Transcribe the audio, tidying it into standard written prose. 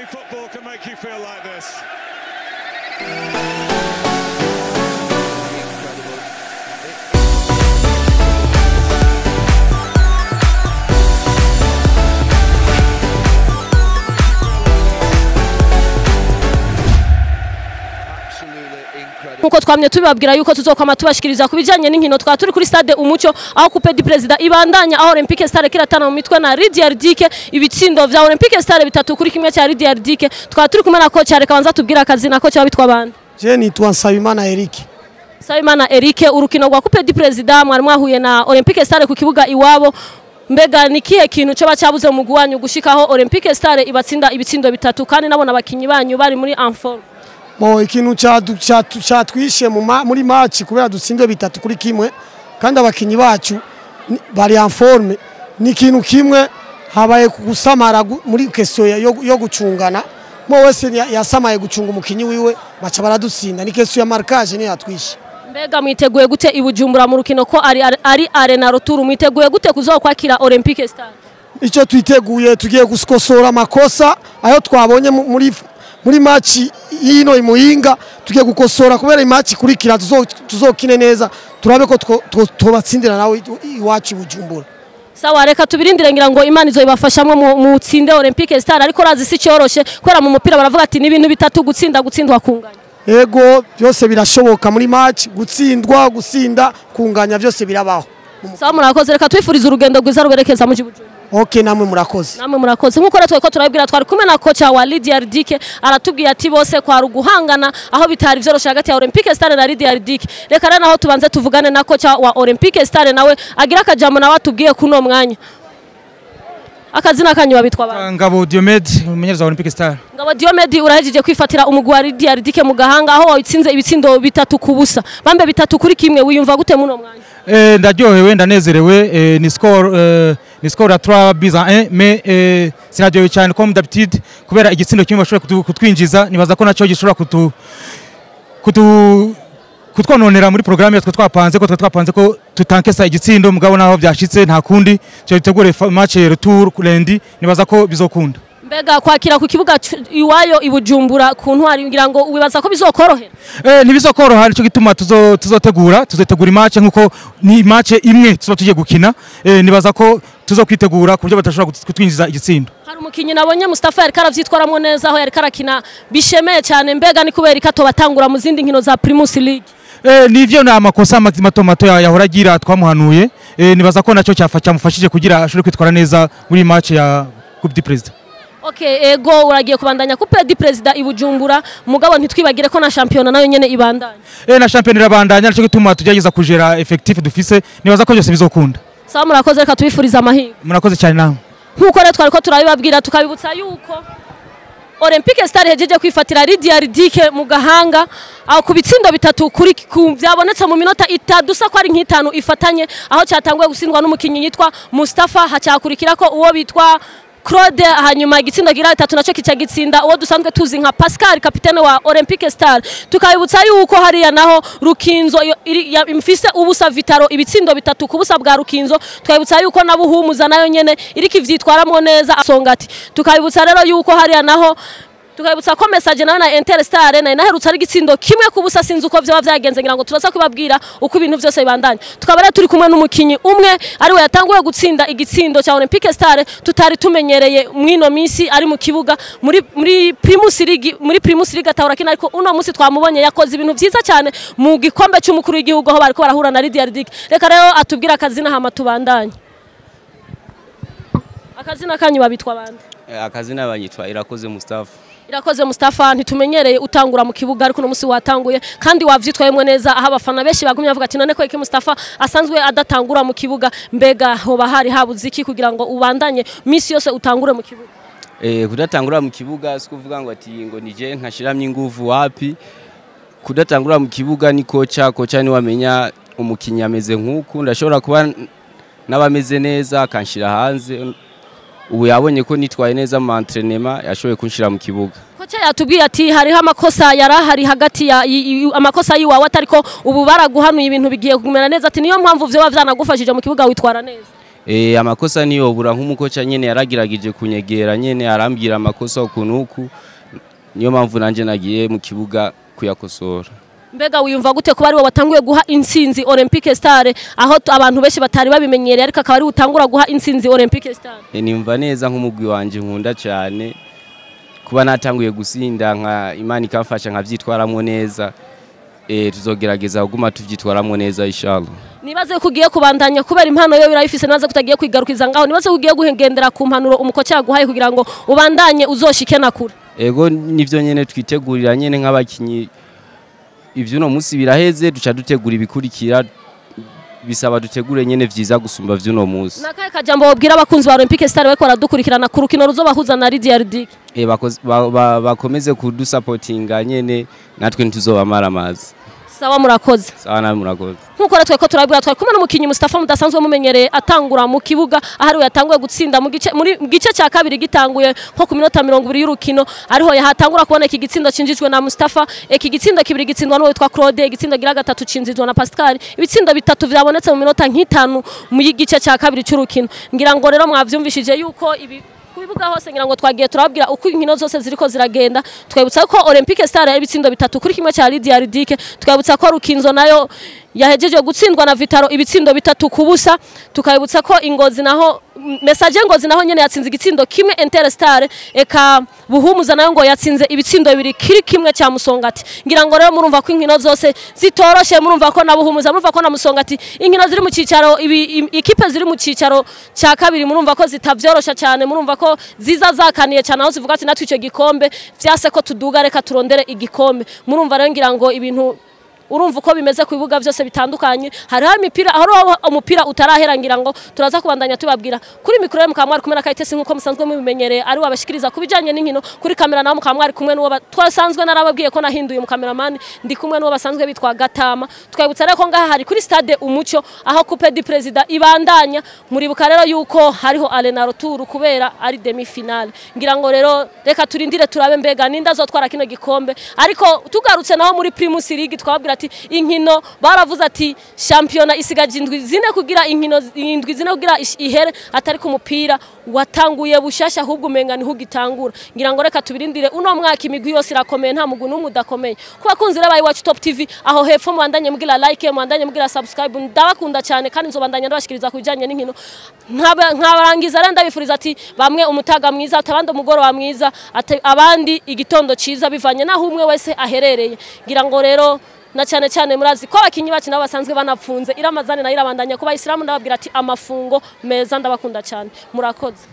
Only football can make you feel like this. Nkuko twamye tubibabwira yuko tuzokwama tubashikiriza kubijanye n'inkino, twa turi kuri stade Umuco aho Coupe du Président ibandanya, aho Olympique Star kiratana mu mitwe na Lydia Dike. Ibitsindo vya Olympique Star 3-1 cya Lydia Dike. Twa turi kumwe na coach, reka banza tubwira akazi na coach wabitwa bande. Je nitwa Nsabimana Eric. Nsabimana Eric, urukino rwa Coupe du Président mwari mwahuye na Olympique Star ku kibuga iwabo, mbega ni kihe kintu cyo bacabuze mu mugwi wanyu gushikaho Olympique Star ibatsinda ibitsindo 3 kandi nabona abakinyi banyu bari muri en forme? Bo ikintu cyatwishe muri match kubera dutsindwe 3-1 kandi abakinyi bacu bari en forme, ni ikintu kimwe habaye gusamara muri question yo gucungana, mo wese yasamaye gucunga umukinyi wiwe baca baradutsinda, ni question ya marquage ni yatwishe. Mbega mwiteguye gute i Bujumbura mu rukino ko ari Arena Retour, mwiteguye gute kuzokwakira Olympique Star? Icyo twiteguye, tugiye gukosora amakosa ayo twabonye muri match yino imuhinga, tugiye gukosora kubera match kurikira tuzokine neza, turabe ko tubatsindira nawe iwacu Bujumbura. Sawa, reka tubirindire ngira ngo Imana izoibafashamwe mu tsinde Olympique Star, ariko razi si cyoroshe kubera mu mupira baravuga ati ni ibintu bitatu: gutsinda, gutsindwa, kunganya. Ego, byose birashoboka muri match, gutsindwa, gusinda, kunganya, byose birabaho. Sawa, murakoze, reka twifurize urugendo rwiza ruberekeza mu Bujumbura. Okay, namwe murakoze. Namwe murakoze. Nkuko rero tweko turabibwira, twari kumwe na coach wa Lydia Dike, aratubwiye ati bose kwa ruguhangana aho bitari vyoroshe hagati ya Olympique Star na Lydia Dike. Reka rero naho tubanze tuvugane na coach wa Olympique Star, nawe agira akajambo nawe atubwiye kuno mwanya. Akazina kanyu babitwa ba? Ngabo Diomed, umumenyereza wa Olympique Star. Ngabo Diomed, urahejeje kwifatira umugwi wa Lydia Dike mu gahanga aho witsinze ibitsindo 3-0. Bambe 3-1, wiyumva gute muno mwanya? Ndaryohewe, ndanezerewe, ni score ya 3 buts à 1, mais sinaryohewe cyane comme d'habitude kubera igitsindo kimwe bashobora kutwinjiza, nibaza ko nacyo gishobora kutu kutwononera muri programme twe twapanze ko tutankesa igitsindo, mugabo naho byashitse nta kundi, cyo bitegure match retour lundi, nibaza ko bizokunda. Mbega kwakira ku kibuga iwayo i Bujumbura ku Ntwari, ngira ngo wibaza ko bizokorohera? Ntibizokoroha, nico gituma tuzotegura match nkuko ni match imwe tuzoba tugiye gukina, nibaza ko tuzokwitegura ku buryo batashobora kutwinjiza igitsindo. Hari umukinyi nabonye Mustafa yariko aravyitwaramwo neza aho yariko arakina bishemeye cyane, mbega ni kubera ko atobatangura mu zindi nkino za Primus League? Nivyo, ni amakosa mato mato yahora agira twamuhanuye, nibaza ko nacyo cyamufashije kugira ashobore kwitwara neza muri match ya Coupe du Président. Okay, ego, uragiye kubandanya Coupe du Président i Bujumbura, mugabo ntitwibagire ko na championnat nayo nyene ibandanya. Na championnat irabandanya, nico gituma tugerageza kujera effectif dufise, nibaza ko byose bizokunda. Sawa, murakoze, reka tubifurize amahirwe. Murakoze cyane nawe. Nkuko rero twariko turabibabwira, tukabibutsa yuko Olympique Star hejeje kwifatira Lydia Dike mu gahanga aho ku bitsindo 3 kuri byabonetse mu minota itadusa ko ari nk'itanu ifatanye, aho cyatanguye gutsindwa n'umukinyi yitwa Mustafa, hacyakurikira ko uwo bitwa Claude, hanyuma igitsindo gira 3 naco kica gitsinda uwo dusanzwe tuzi nka Pascal, kapitene wa Olympique Star. Tukabibutsa yuko hariya naho Rukinzo imfise ubusa Vitaro, ibitsindo 3-0 bwa Rukinzo. Tukabibutsa yuko na Buhumuza nayo nyene iriko ivyitwaramwo neza Songati. Tukabibutsa rero yuko hariya naho, tukabibutsa ko Message nayo na Interstar na inaherutse ari igitsindo 1-0, sinzi uko vyoba vyagenze, ngira ngo turaza kubabwira uko ibintu vyose bibandanya. Tukaba rero turi kumwe n'umukinyi umwe ari we yatanguye gutsinda igitsindo cya Olympique Star tutari tumenyereye mwino minsi ari mu kibuga muri Primus League atahora kina, ariko uno munsi twamubonye yakoze ibintu vyiza cyane mu gikombe cy'umukuru w'igihugu aho bariko barahura na Lydia Ridic. Reka rero atubwira akazina hama tubandanye. Akazina kanyu babitwa bande? Akazina banyitwa Irakoze Mustafa. Irakoze Mustafa, ntitumenyereye utangura mu kibuga, ariko uno munsi watanguye kandi wavyitwayemwo neza, aho abafana benshi bagumye bavuga ati none ko iki Mustafa asanzwe adatangura mu kibuga, mbega hoba hari habuze iki kugira ngo ubandanye misi yose utangure mu kibuga? Kudatangura mu kibuga si kuvuga ngo ati ngo nije ntashiramye inguvu, wapi. Kudatangura mu kibuga ni koca, koca ni wamenya umukinyi ameze nk'uku, ndashobora kuba n'abameze neza akanshira hanze. Ubu yabonye ko nitwaye neza mu entraînement, yashoboye kunshira mu kibuga. Koca yatubwiye ati hariho amakosa yarahari hagati ya amakosa yiwawe, atariko ubu baraguhanuye, ibintu bigiye kumera neza, ati niyo mpamvu vyoba vyanagufashije mu kibuga witwara neza. Amakosa niyobura nk'umukoca nyene yaragiragije kunyegera nyene arambwira amakosa ukuntu uku, niyo mpamvu nanje nagiye mu kibuga kuyakosora. Mbega wiyumva gute kuba ari wowe watanguye guha intsinzi Olympique Star, aho abantu benshi batari babimenyereye, ariko akaba ari utangura guha intsinzi Olympique Star? Nimva neza nk'umugwi wanje nkunda cyane, kuba natanguye gusinda nka Imana ikamfasha nkavyitwaramwo neza. Tuzogerageza kuguma tuvyitwaramwo neza inshallah. Nibaze ko ugiye kubandanya kubera impano yo birayifise, nibaze ko utagiye kwigarukiza ngaho, nibaze ko ugiye guhengendera ku mpanuro umukoca yaguhaye kugira ngo ubandanye uzoshike na kure. Ego nivyo nyene twitegurira nyene nk'abakinyi, ivyo uno munsi biraheze duca dutegura ibikurikira, bisaba dutegure nyene vyiza gusumba vy'uno munsi. Nakaye kajambo wobwira abakunzi ba Olympique Star bariko baradukurikirana ku rukino ruzobahuza na Lydia Ludic? Bakomeze kudusapotinga nyene, natwe ntituzobamara amazi. Sawa, murakoze. Sawa, nawe murakoze. Nkuko rero tweko turabwira, twari kumwe n'umukinyi Mustafa mudasanzwe mumenyereye atangura mu kibuga, ahari we yatanguye gutsinda mu gice muri mu gice cya kabiri gitanguye nko ku minota 20 y'urukino, ariho yahatangura kuboneka igitsindo cinjijwe na Mustafa. Iki gitsindo kibiri gitsindwa n'uwo witwa Claude, igitsindo gira gatatu cinjijwe na Pascal. Ibitsindo bitatu vyabonetse mu minota nk'itanu mu gice cya kabiri cy'urukino. Ngira ngo rero mwavyumvishije yuko ibi ku bibuga hose ngira ngo twagiye turababwira uko inkino zose ziriko ziragenda. Twibutsa ko Olympique Star yari ibitsindo 3-1 cya Lydia Ludic, twibutsa ko Rukinzo nayo yahejeje gutsindwa na Vitaro ibitsindo 3-0, tukabibutsa ko Ingozi naho Message Ngozi naho nyene yatsinze igitsindo kimwe Interstar, eka Buhumuza nayo ngo yatsinze ibitsindo 2-1 cya Musongati. Ngira ngo rero murumva ko inkino zose zitoroshe, murumva ko na Buhumuza, murumva ko na Musongati inkino ziri mu cicaro, ikipe ziri mu cicaro cya kabiri murumva ko zitavyorosha cyane, murumva ko ziza zakaniye cyane aho zivuga ati natwe ico gikombe vyase ko tuduga, reka turondere igikombe. Murumva rero ngira ngo ibintu urumva uko bimeze ku bibuga byose bitandukanye, hariho imipira, hariho umupira utarahera, ngira ngo turaza kubandanya tubabwira. Kuri mikoro mukaba mwari kumwe na Kayitesi nkuko musanzwe mubimenyereye, ari wabashikiriza kubijanye n'inkino. Kuri kamera naho mukaba mwari kumwe n'uwo twasanzwe narababwiye ko nahinduye mu cameraman, ndi kumwe n'uwo basanzwe bitwa Gatama. Twabutsa rero ko ngaha hari kuri stade Umuco aho Coupe du President ibandanya. Muribuka rero yuko hariho Arena Retour kubera ari demi finale. Ngira ngo rero reka turindire turabe mbega ninda azotwara kino gikombe. Ariko tugarutse naho muri Primus League twababwira ati inkino baravuze ati championnat isigaje indwi zine kugira inkino indwi zine kugira ihere, atari ku mupira watanguye bushasha ahubwo umenga niho ugitangura. Ngira ngo reka tubirindire uno mwaka imigwi yose irakomeye, nta mugwi n'umwe udakomeye. Ku bakunzi rero ba Iwacu Top TV aho hepfo mwandanye mugira like, mwandanye mugira subscribe, ndabakunda cyane kandi nzobandanya ndabashikiriza kubijanye n'inkino. Nkabarangiza rero ndabifuriza ati bamwe umutaga mwiza, abandi umugoroba mwiza, abandi igitondo ciza, bivanye naho umwe wese aherereye. Ngira ngo rero na cyane cyane murazi ko abakinyi bacu nabo basanzwe banapfunze iramazane na irabandanya kuba Isilamu, ndababwira ati amafungo meza, ndabakunda cyane, murakoze.